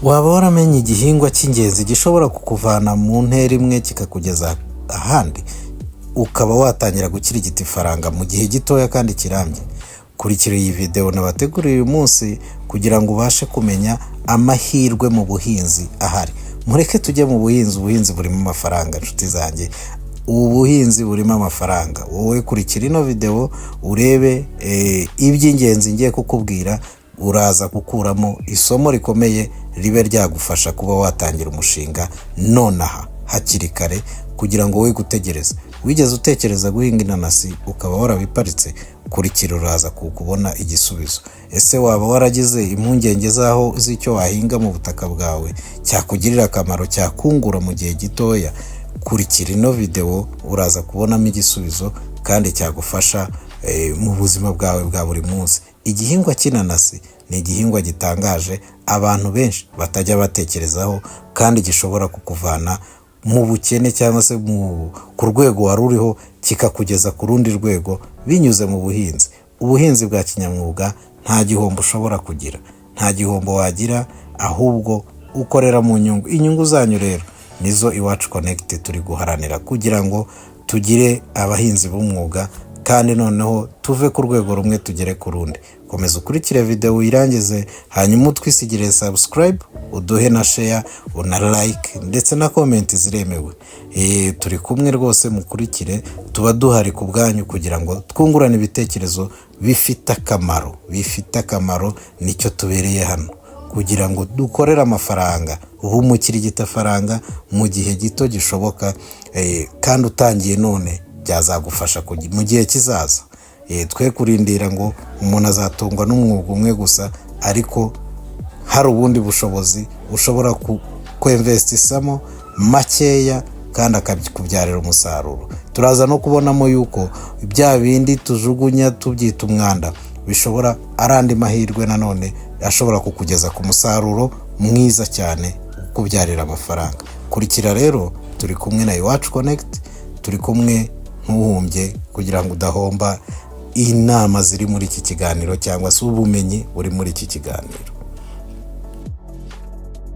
Waba waramenye igihingwa cy'ingenzi gishobora kukuvana mu ntera imwe kikakugeza ahandi, ukaba watangira gukirigita ifaranga mu gihe gitoya kandi kirambye? Kurikira iyi videwo nabateguriye uyu munsi kugira ngo ubashe kumenya amahirwe mu buhinzi ahari. Mureke tujye mu buhinzi. Ubuhinzi burimo amafaranga, inshuti zanjye, ubu buhinzi burimo amafaranga. Wowe kurikira ino videwo urebe iby'ingenzi ngiye kukubwira. Uraza gukuramo isomo rikomeye ribe ryagufasha kuba watangira umushinga nonaha hakiri kare kugira ngo we gutegereza. Wigeze utekereza guhinga inanasi ukaba warabiparitse? Kurikira, uraza kubona igisubizo. Ese waba waragize impungenge z'aho z'icyo wahinga mu butaka bwawe cyakugirira akamaro, cyakungura mu gihe gitoya? Kurikira ino videwo, uraza kubonamo igisubizo kandi cyagufasha mu buzima bwawe bwa buri munsi. Igihingwa cy'inanasi ni igihingwa gitangaje abantu benshi batajya batekerezaho kandi gishobora kukuvana mu bukene cyangwa se ku rwego wari uriho kikakugeza ku rundi rwego binyuze mu buhinzi. Ubuhinzi bwa kinyamwuga nta gihombo ushobora kugira, nta gihombo wagira, ahubwo ukorera mu nyungu. Inyungu zanyu rero nizo Iwacu Connect turi guharanira kugira ngo tugire abahinzi b'umwuga kandi noneho tuve ku rwego rumwe tugere ku rundi. Komeza ukurikire videwo uyirangize, hanyuma utwisigire subscribe, uduhe na share, una like, ndetse na comment ziremewe. Turi kumwe rwose, mukurikire, tuba duhari ku bwanyu kugira ngo twungurane ibitekerezo bifite akamaro, bifite akamaro. Nicyo tubereye hano, kugira ngo dukorere amafaranga, ubu umukirigitafaranga mu gihe gito gishoboka, kandi utangiye none byazagufasha mu gihe kizaza. Twe kurindira ngo umuntu azatungwa n'umwuga umwe gusa, ariko hari ubundi bushobozi ushobora kwinvestisamo makeya kandi akabikubyarira umusaruro. Turaza no kubonamo yuko bya bindi tujugunya tubyita umwanda bishobora ari andi mahirwe nanone ashobora kukugeza ku musaruro mwiza cyane ukubyarira amafaranga. Kurikira rero, turi kumwe na Iwacu Connect, turi kumwe, ntuhumbye kugira ngo udahomba inama ziri muri iki kiganiro cyangwa se ubumenyi buri muri iki kiganiro.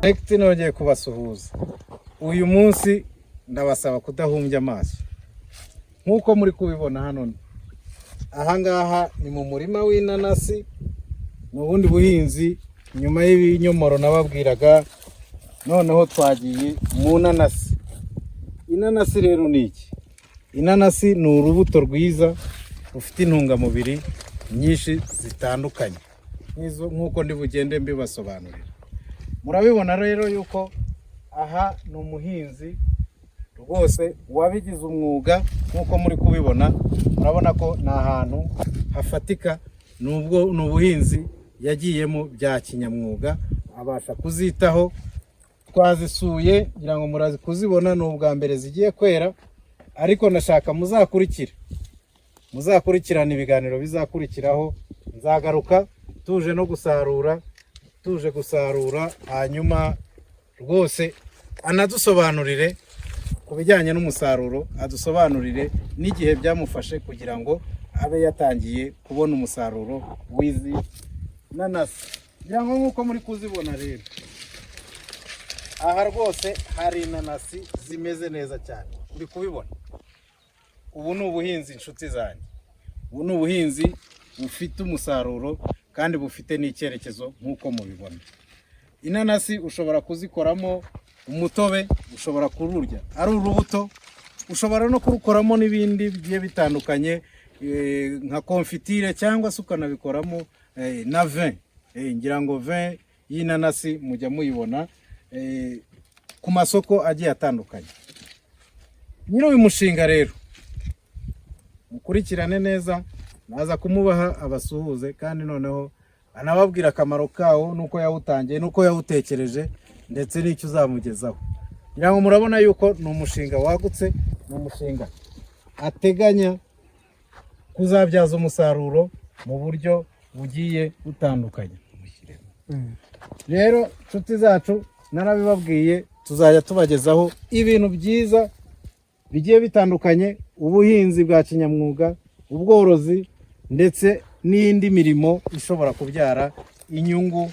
Connect nongeye kubasuhuza. Uyu munsi ndabasaba kudahumbya amaso. Nk'uko muri kubibona hano, ahangaha ni mu murima w'inanasi, ni ubundi buhinzi nyuma y'ibinyomoro nababwiraga, noneho twagiye mu nanasi. Inanasi rero ni iki? Inanasi ni urubuto rwiza rufite intungamubiri nyinshi zitandukanye nk'izo, nk'uko ndi bugende mbibasobanurira. Murabibona rero yuko aha ni umuhinzi rwose wabigize umwuga. Nk'uko muri kubibona, murabona ko ni ahantu hafatika, nubwo ni ubuhinzi yagiyemo bya kinyamwuga, abasha kuzitaho. Twazisuye, ngira ngo murazi kuzibona, ni ubwa mbere zigiye kwera, ariko ndashaka muzakurikire, muzakurikirana ibiganiro bizakurikiraho. Nzagaruka tuje no gusarura, tuje gusarura, hanyuma rwose anadusobanurire ku bijyanye n'umusaruro, adusobanurire n'igihe byamufashe kugira ngo abe yatangiye kubona umusaruro w'izi nanasi. Ngira ngo nk'uko muri kuzibona rero, aha rwose hari inanasi zimeze neza cyane, uri kubibona. Ubu ni ubuhinzi, inshuti zanjye, ubu ni ubuhinzi bufite umusaruro kandi bufite n'icyerekezo. Nk'uko mubibona, inanasi ushobora kuzikoramo umutobe, ushobora kururya ari urubuto, ushobora no kurukoramo n'ibindi bigiye bitandukanye nka konfitire, cyangwa se ukanabikoramo na vin. Ngira ngo vin y'inanasi mujya muyibona ku masoko agiye atandukanye. Nyiri uyu mushinga rero mukurikirane neza, naza kumubaha abasuhuze kandi noneho anababwira akamaro kawo n'uko yawutangiye n'uko yawutekereje ndetse n'icyo uzamugezaho. Ngira ngo murabona yuko ni umushinga wagutse, ni umushinga ateganya kuzabyaza umusaruro mu buryo bugiye butandukanye. Rero inshuti zacu, narabibabwiye, tuzajya tubagezaho ibintu byiza bigiye bitandukanye, ubuhinzi bwa kinyamwuga, ubworozi ndetse n'indi mirimo ishobora kubyara inyungu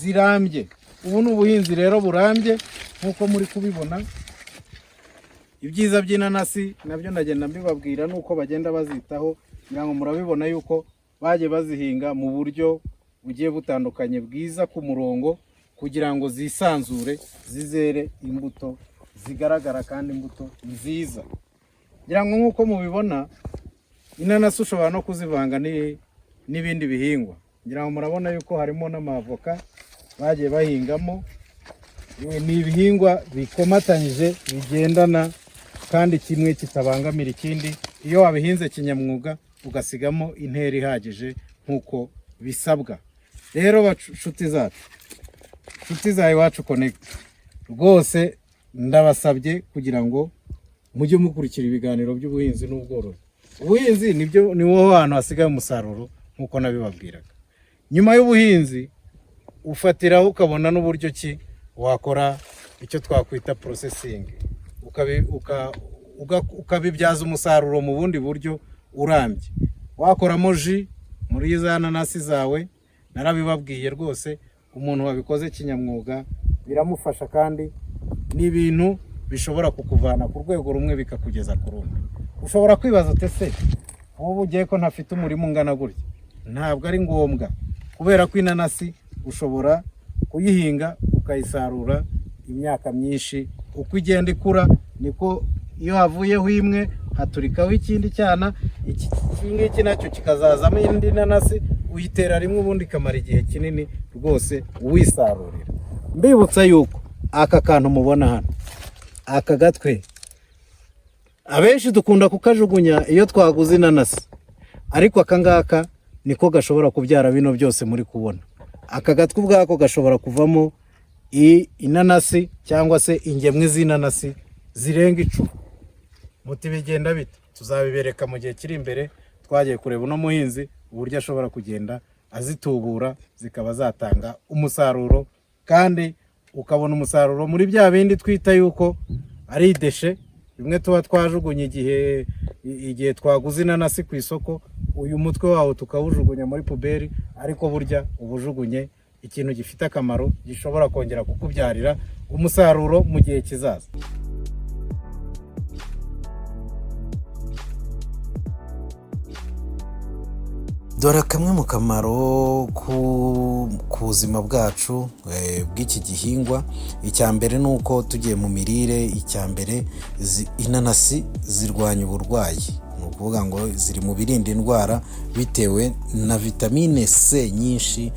zirambye. Ubu ni ubuhinzi rero burambye nk'uko muri kubibona. Ibyiza by'inanasi nabyo ndagenda mbibabwira nuko bagenda bazitaho, kugira ngo murabibona yuko bagiye bazihinga mu buryo bugiye butandukanye bwiza ku murongo, kugira ngo zisanzure, zizere imbuto zigaragara kandi imbuto nziza. Ngira ngo nk'uko mubibona, inanasi ushobora no kuzivanga n'ibindi bihingwa. Ngira ngo murabona yuko harimo n'amavoka bagiye bahingamo. Ni ibihingwa bikomatanyije, bigendana kandi kimwe kitabangamira ikindi, iyo wabihinze kinyamwuga, ugasigamo intera ihagije nk'uko bisabwa. Rero nshuti zacu, nshuti za Iwacu Connect, rwose ndabasabye kugira ngo mujye mukurikira ibiganiro by'ubuhinzi n'ubworozi. Ubuhinzi nibyo, ni wo hantu hasigaye umusaruro nk'uko nabibabwiraga. Nyuma y'ubuhinzi ufatiraho ukabona n'uburyo ki wakora icyo twakwita processing, ukabibyaza umusaruro mu bundi buryo urambye. Wakoramo jus muri za nanasi zawe, narabibabwiye rwose. Umuntu wabikoze kinyamwuga biramufasha, kandi ni ibintu bishobora kukuvana ku rwego rumwe bikakugeza ku rundi. Ushobora kwibaza uti: "Ese nk'ubu ugiye ko ntafite umurima ungana gutya?" Ntabwo ari ngombwa, kubera ko inanasi ushobora kuyihinga ukayisarura imyaka myinshi. Uko igenda ikura niko iyo havuyeho imwe haturikaho ikindi cyana, iki ngiki nacyo kikazazamo indi nanasi. Uyitera rimwe, ubundi ikamara igihe kinini rwose wisarurira. Mbibutsa yuko aka kantu mubona hano, aka gatwe, abenshi dukunda kukajugunya iyo twaguze inanasi, ariko aka ngaka niko gashobora kubyara bino byose muri kubona. Aka gatwe ubwako gashobora kuvamo inanasi cyangwa se ingemwe z'inanasi zirenga 10. Muti: "Bigenda bite?" Tuzabibereka mu gihe kiri imbere. Twagiye kureba uno muhinzi uburyo ashobora kugenda azitubura, zikaba zatanga umusaruro, kandi ukabona umusaruro muri bya bindi twita yuko ari i déchets, bimwe tuba twajugunye igihe twaguze inanasi ku isoko. Uyu mutwe wawo tukawujugunya muri poubelle, ariko burya uba ujugunye ikintu gifite akamaro gishobora kongera kukubyarira umusaruro mu gihe kizaza. Dore kamwe mu kamaro ku buzima bwacu bw'iki gihingwa. Icya mbere ni uko tugiye mu mirire, icya mbere, inanasi zirwanya uburwayi. Ni ukuvuga ngo ziri mu birinda indwara bitewe na vitamine C nyinshi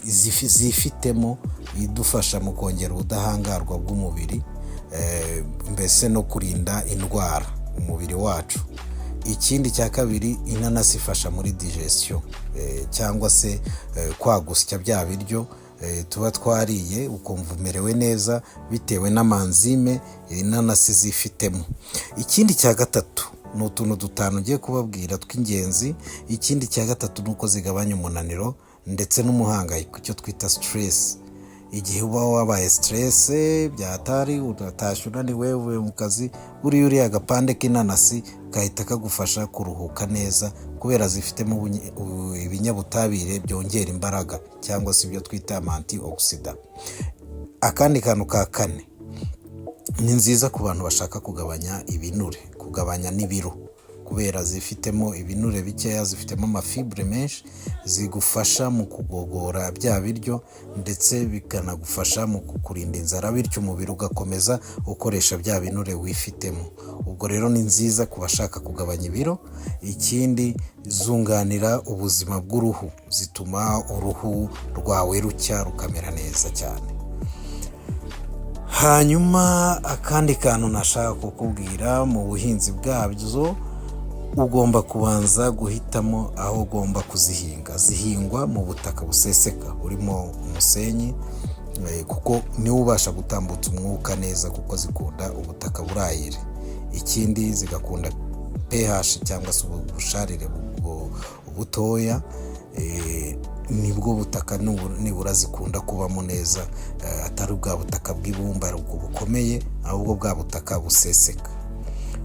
zifitemo, idufasha mu kongera ubudahangarwa bw'umubiri, mbese no kurinda indwara umubiri wacu. Ikindi cya kabiri, inanasi ifasha muri digestion, cyangwa se kwagusya bya biryo tuba twariye, ukumva umerewe neza bitewe n'ama enzymes inanasi zifitemo. Ikindi cya gatatu, ni utuntu dutanu ngiye kubabwira tw'ingenzi. Ikindi cya gatatu ni uko zigabanya umunaniro ndetse n'umuhangayiko, icyo twita stress. Igihe uba wabaye stress byatari, uratashye unaniwe, uvuye mu kazi, buriya uriya agapande k'inanasi gahita kagufasha kuruhuka neza, kubera zifitemo ibinyabutabire byongera imbaraga cyangwa se ibyo twita antioxidant. Akandi kantu ka kane, ni nziza ku bantu bashaka kugabanya ibinure, kugabanya n'ibiro, kubera zifitemo ibinure bikeya, zifitemo ama fibres menshi, zigufasha mu kugogora bya biryo, ndetse bikanagufasha mu kukurinda inzara, bityo umubiri ugakomeza ukoresha bya binure wifitemo. Ubwo rero ni nziza ku bashaka kugabanya ibiro. Ikindi, zunganira ubuzima bw'uruhu, zituma uruhu rwawe rucya, rukamera neza cyane. Hanyuma akandi kantu nashaka kukubwira mu buhinzi bwabyo, ugomba kubanza guhitamo aho ugomba kuzihinga. Zihingwa mu butaka buseseka burimo umusenyi, kuko niwo ubasha gutambutsa umwuka neza, kuko zikunda ubutaka burayire. Ikindi, zigakunda pH cyangwa se ubusharire butoya, nibwo butaka nibura zikunda kubamo neza, atari bwa butaka bw'ibumba bukomeye, ahubwo bwa butaka buseseka.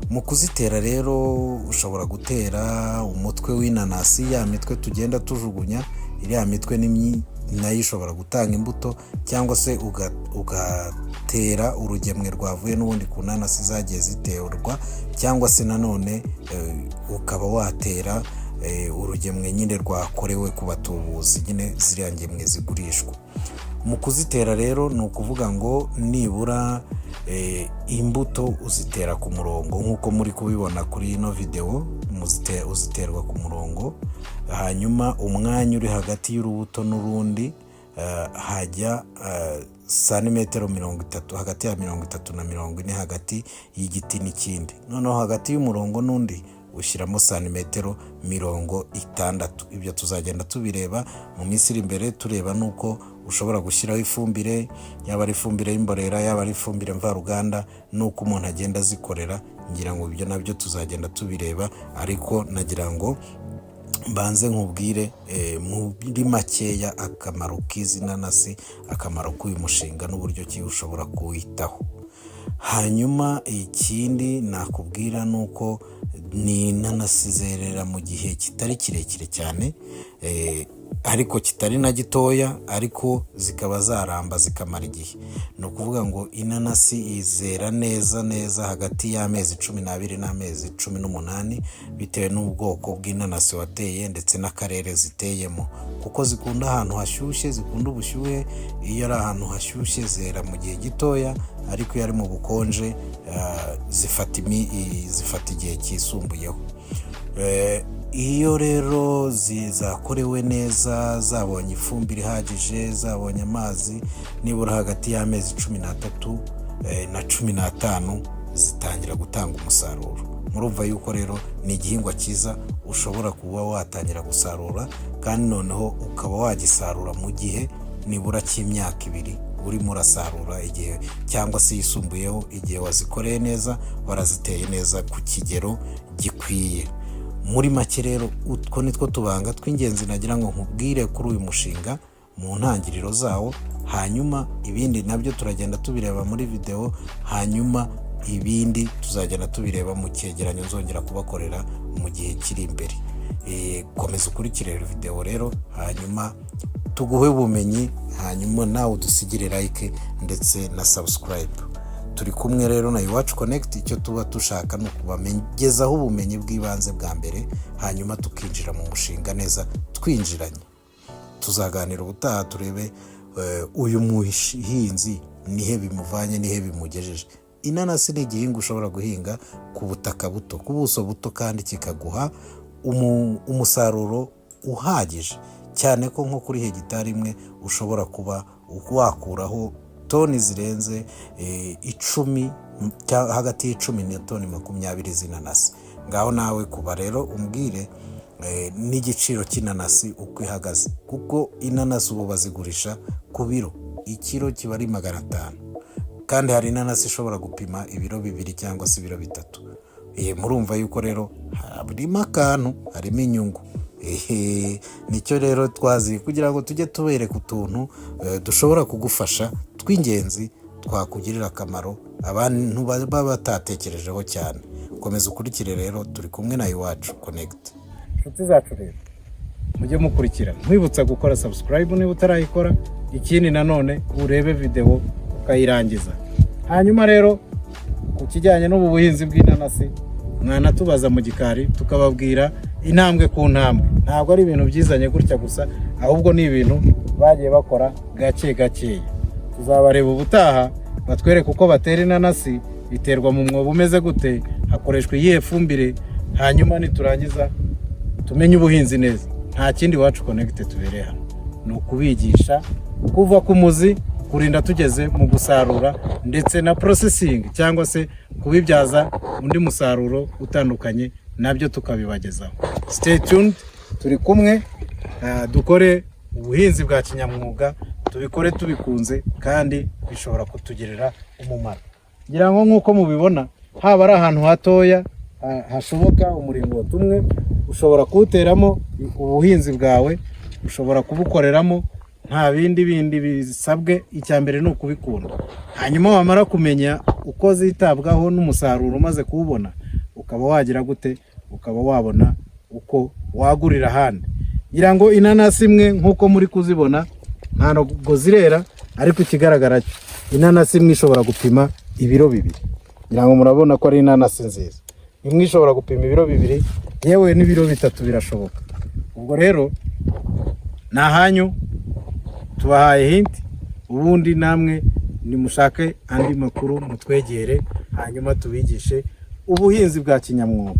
Mu kuzitera rero, ushobora gutera umutwe w'inanasi, ya mitwe tugenda tujugunya, iriya mitwe ni Nayo ishobora gutanga imbuto, cyangwa se ugatera urugemwe rwavuye n'ubundi ku nanasi zagiye ziterwa, cyangwa se nanone ukaba watera urugemwe nyine rwakorewe ku batubuzi nyine, ziriya ngemwe zigurishwa. Mu kuzitera rero, ni ukuvuga ngo nibura imbuto uzitera ku murongo nk'uko muri kubibona kuri ino videwo. Uziterwa ku murongo, hanyuma umwanya uri hagati y'urubuto n'urundi hajya santimetero 30, hagati ya 30 na 40 hagati y'igiti n'ikindi. Noneho hagati y'umurongo n'undi ushyiramo santimetero 60. Ibyo tuzagenda tubireba mu minsi iri imbere, tureba n'uko ushobora gushyiraho ifumbire, yaba ari ifumbire y'imborera, yaba ari ifumbire mvaruganda, n'uko umuntu agenda azikorera. Ngira ngo ibyo nabyo tuzagenda tubireba, ariko nagira ngo mbanze nkubwire muri makeya akamaro k'izi nanasi, akamaro k'uyu mushinga n'uburyo ki ushobora kuwitaho. Hanyuma ikindi nakubwira ni uko ni inanasi zerera mu gihe kitari kirekire cyane, ariko kitari na gitoya, ariko zikaba zaramba zikamara igihe. Ni ukuvuga ngo inanasi izera neza neza hagati y'amezi 12 n'amezi 18, bitewe n'ubwoko bw'inanasi wateye ndetse n'akarere ziteyemo, kuko zikunda ahantu hashyushye, zikunda ubushyuhe. Iyo ari ahantu hashyushye zera mu gihe gitoya, ariko iyo ari mu bukonje zifata igihe cyisumbuyeho. Iyo rero zakorewe neza, zabonye ifumbire ihagije, zabonye amazi, nibura hagati y'amezi 13 na 15 zitangira gutanga umusaruro. Murumva yuko rero ni igihingwa cyiza ushobora kuba watangira gusarura, kandi noneho ukaba wagisarura mu gihe nibura cy'imyaka 2 urimo urasarura, igihe cyangwa se yisumbuyeho, igihe wazikoreye neza, waraziteye neza ku kigero gikwiye. Muri make rero, utwo ni two tubanga tw'ingenzi nagira ngo nkubwire kuri uyu mushinga mu ntangiriro zawo. Hanyuma ibindi nabyo turagenda tubireba muri videwo, hanyuma ibindi tuzagenda tubireba mu cyegeranyo nzongera kubakorera mu gihe kiri imbere. Komeza ukurikire videwo rero, hanyuma tuguhe ubumenyi, hanyuma nawe udusigire like ndetse na subscribe. Turi kumwe rero na Iwacu Connect. Icyo tuba dushaka ni ukubagezaho ubumenyi bw'ibanze bwa mbere, hanyuma tukinjira mu mushinga neza twinjiranye. Tuzaganira ubutaha turebe uyu muhinzi nihe bimuvanye, nihe bimugejeje. Inanasi ni igihingwa ushobora guhinga ku butaka buto, ku buso buto, kandi kikaguha umusaruro uhagije, cyane ko nko kuri hegitari imwe ushobora kuba wakuraho toni zirenze 10, hagati y'10 na toni 20 z'inanasi. Ngaho nawe kuba rero umbwire n'igiciro cy'inanasi uko ihagaze, kuko inanasi ubu bazigurisha ku biro. Ikiro kiba ari 500, kandi hari inanasi ishobora gupima ibiro 2 cyangwa se ibiro 3. Murumva yuko rero harimo akantu, harimo inyungu. Nicyo rero twazi kugira ngo tujye tubereka utuntu dushobora kugufasha tw'ingenzi, twakugirira akamaro abantu baba batatekerejeho cyane. Komeza ukurikire rero, turi kumwe na Iwacu Connect. Inshuti zacu rero, mujye mukurikira. Nkwibutsa gukora subscribe niba utarayikora. Ikindi nanone, urebe videwo ukayirangiza. Hanyuma rero ku kijyanye n'ubu buhinzi bw'inanasi, mwanatubaza mu gikari tukababwira intambwe ku ntambwe. Ntabwo ari ibintu byizanye gutya gusa, ahubwo ni ibintu bagiye bakora gake gakeya. Tuzabareba ubutaha batwereke uko batera inanasi, iterwa mu mwobo umeze gute, hakoreshwa iyihe fumbire, hanyuma niturangiza tumenye ubuhinzi neza. Nta kindi Iwacu Connect tubereye hano, ni ukubigisha kuva ku muzi kurinda tugeze mu gusarura, ndetse na processing cyangwa se kubibyaza undi musaruro utandukanye, nabyo tukabibagezaho. Stay tuned, turi kumwe. Dukore ubuhinzi bwa kinyamwuga, tubikore tubikunze, kandi bishobora kutugirira umumaro. Ngira ngo nk'uko mubibona, haba ari ahantu hatoya hashoboka, umuringoti umwe ushobora kuwuteramo ubuhinzi bwawe, ushobora kubukoreramo nta bindi bindi bisabwe. Icya mbere ni ukubikunda, hanyuma wamara kumenya uko zitabwaho n'umusaruro umaze kuwubona, ukaba wagira gute? Ukaba wabona uko wagurira ahandi. Ngira ngo inanasi imwe nk'uko muri kuzibona Ntabwo zirera, ariko ikigaragara cyo inanasi imwe ishobora gupima ibiro 2. Ngira ngo murabona ko ari inanasi nziza. Imwe ishobora gupima ibiro 2, yewe n'ibiro 3 birashoboka. Ubwo rero ni ahanyu, tubahaye hint. Ubundi namwe nimushake andi makuru, mutwegere, hanyuma tubigishe ubuhinzi bwa kinyamwuga.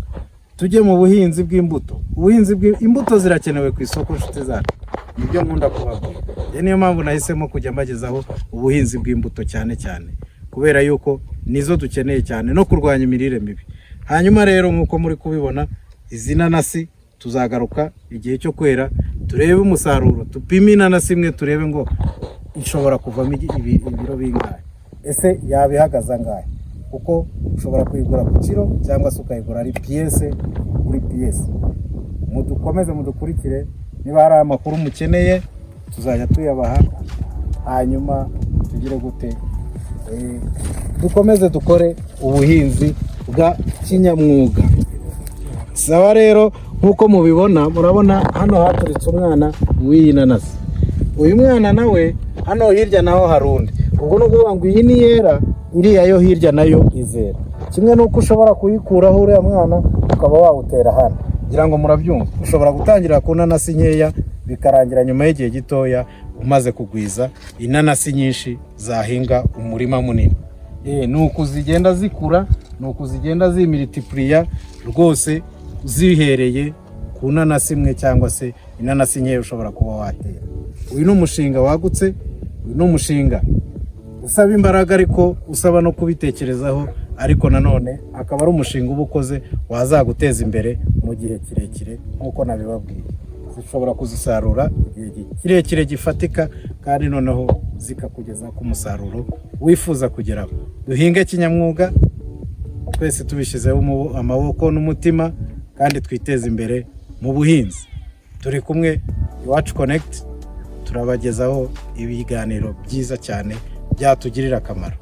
Tujye mu buhinzi bw'imbuto. Ubuhinzi bw'imbuto zirakenewe ku isoko, nshuti zacu. Nibyo nkunda kubabwira. Iyo niyo mpamvu nahisemo kujya mbagezaho ubuhinzi bw'imbuto cyane cyane, kubera yuko nizo dukeneye cyane no kurwanya imirire mibi. Hanyuma rero, nk'uko muri kubibona, izi nanasi tuzagaruka igihe cyo kwera, turebe umusaruro, tupime inanasi imwe, turebe ngo ishobora kuvamo ibiro bingahe, ese yaba ihagaze angahe? Kuko ushobora kuyigura ku kiro cyangwa se ukayigura ari pièce kuri pièce. Mudukomeze mudukurikire. Niba hari amakuru mukeneye, tuzajya tuyabaha. Hanyuma tugire gute? Dukomeze dukore ubuhinzi bwa kinyamwuga. Sawa rero, nk'uko mubibona, murabona hano haturitse umwana w'iyi nanasi. Uyu mwana nawe, hano hirya naho hari undi. Ubwo ni ukuvuga ngo iyi ni yera, iriya yo hirya nayo izera. Kimwe n'uko ushobora kuyikuraho uriya mwana, ukaba wawutera hano. Ngira ngo murabyumva. Ushobora gutangira ku nanasi nkeya, bikarangira nyuma y'igihe gitoya umaze kugwiza inanasi nyinshi zahinga umurima munini. Ni uku zigenda zikura, ni uku zigenda zimultipliya rwose, zihereye ku nanasi imwe cyangwa se inanasi nkeya ushobora kuba watera. Uyu ni umushinga wagutse, uyu ni umushinga usaba imbaraga, ariko usaba no kubitekerezaho, ariko nanone akaba ari umushinga uba ukoze wazaguteza imbere mu gihe kirekire. Nk'uko nabibabwiye, zishobora kuzisarura igihe kirekire gifatika, kandi noneho zikakugeza ku musaruro wifuza kugeraho. Duhinge kinyamwuga twese tubishyizeho amaboko n'umutima, kandi twiteze imbere mu buhinzi. Turi kumwe, Iwacu Connect, turabagezaho ibiganiro byiza cyane byatugirira akamaro.